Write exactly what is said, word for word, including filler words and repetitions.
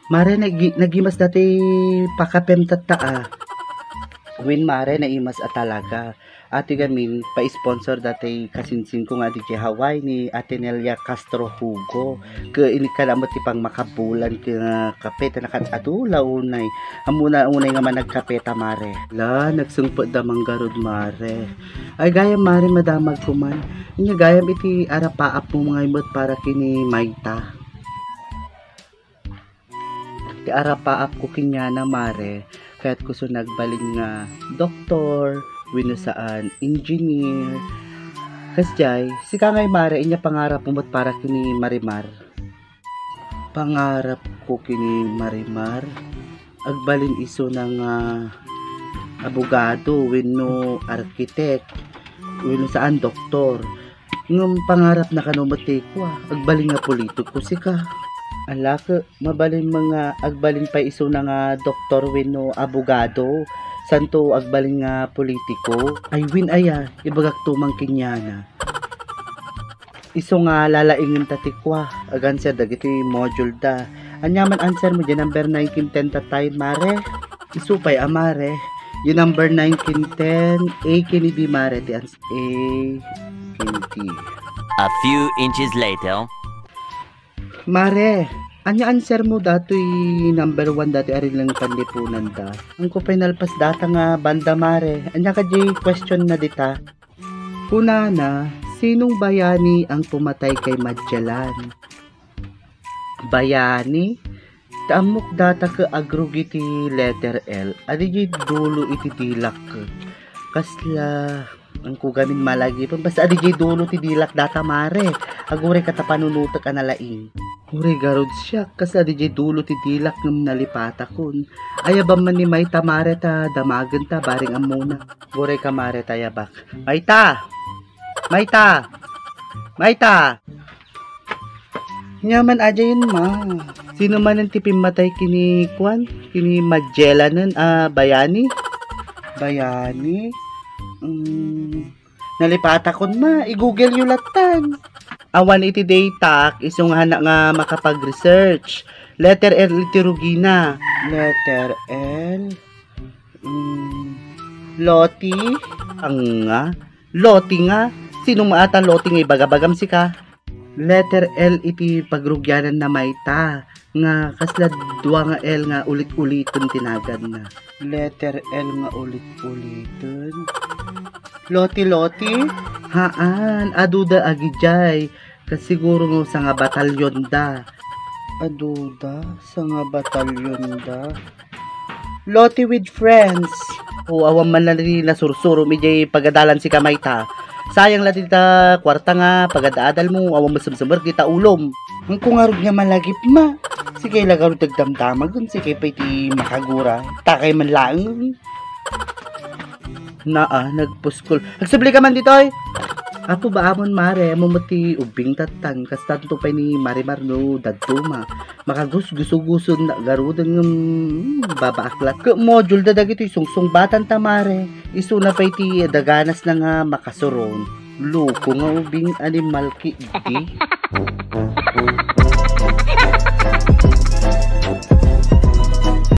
Mare, nagi-, nagimas dati pakapem tatta, ah. Wen, mare, naimas a talaga. Ati gamin, pa-sponsor dati kasinsin ko nga di Hawaii ni Ate Nelia Castro Hugo. Ke inikana met ti pangmakabulan ti kape, ta nakat-adu la unay. Ammona unay nga managkape ta, mare. La, nagsungpet da manggarud, mare. Ay, gayam, mare, madamag ko man. Nya gayam iti arapaap mo ngay met para kini mayta. Ti arapaap ko kaniana, mare, kayat ko so nagbalin nga doktor, wenno saan, engineer. Kasdiay, sika ngay, mare, ania pangarap mo met para kini Marimar? Pangarap ko kini Marimar, agbalin isuna nga abogado, wenno architect, wenno saan, doktor. Ngem pangarapna kano met ti kua, agbalin nga politiko sika. Ala, ke, mabalin met nga agbalin pay isuna nga doktor wenno abogado, santo agbalin nga politiko. Ay, wen aya, ibagak to man kaniana. Isu nga lalaingenta ti kua, ag-answer dagiti module da. Ania man answer mo diay number nine ken ten ta tayon, mare? Isu pay a, mare. Diay number nine ken ten, A ken B, mare, ti ans-, A ken D. A few inches later. Mare, ania answer mo datoy number one datoy a rinleng panlipunan da? Angko pay nalpas data nga banda, mare. Ania kadi question na dita? Kunana, sinong bayani ang pumatay kay Magellan? Bayani? Ta ammok data ke agrugi ti letter L. Adi diay dulo iti dilak. Kasla, angko gamin malagipem. Basta adi diay dulo ti dilak data, mare. Aguray ka ta panunotek a nalaing. Uray garud siak, kasla adi diay dulo ti dilak ngem nalipatakon. Ayabam man ni mayta, mare, ta damagenta, bareng ammona. Uray ka, mare, ta ayabak. Mayta! Mayta! Mayta! Ania man adiayen, ma. Sino manen ti pimmatay kini kuan? Kini Magellanen a bayani? Bayani? Mm, nalipatakon, ma. I-Google yo lattan. Awan iti daytak, isu nga hannak nga makapag-research. Letter L iti rugina. Letter L? Mm, Loti? Anga? Loti nga? Sino nga ata Loti nga ibagabagam sika? Letter L iti pagrugiananna mayta, nga kasla dua nga L nga ulit-uliten ti naganna. Letter L nga ulit-uliten? Loti-loti? Haan, aduda agidiay. Kasiguro nga sanga batalyon da. Aduda, sanga batalyon da. Loti with friends. O, awan man lang ni nasursurom idiay pagadalan sika mayta. Sayang la dita kuarta nga pagad-adal mo, awan masemsemer dita ulom. Angko ngarud nga malagip, ma. Sige la garud ti agdamdamagen, sige pay ti makagura. Takay man laeng. Naa, nagpuskol. Agsubli ka man ditoy. Apo ba amon, mare, ammo met ti ubbing tattan, kastanto pay ni Marimar no dadduma. Makagusgusuguson na garuden ngem, mm, babaaklat. Ke module da dagitoy sungsungbatanta, mare. Isuna pay ti daganasna nga makasuron. Loko nga ubing animal ki di.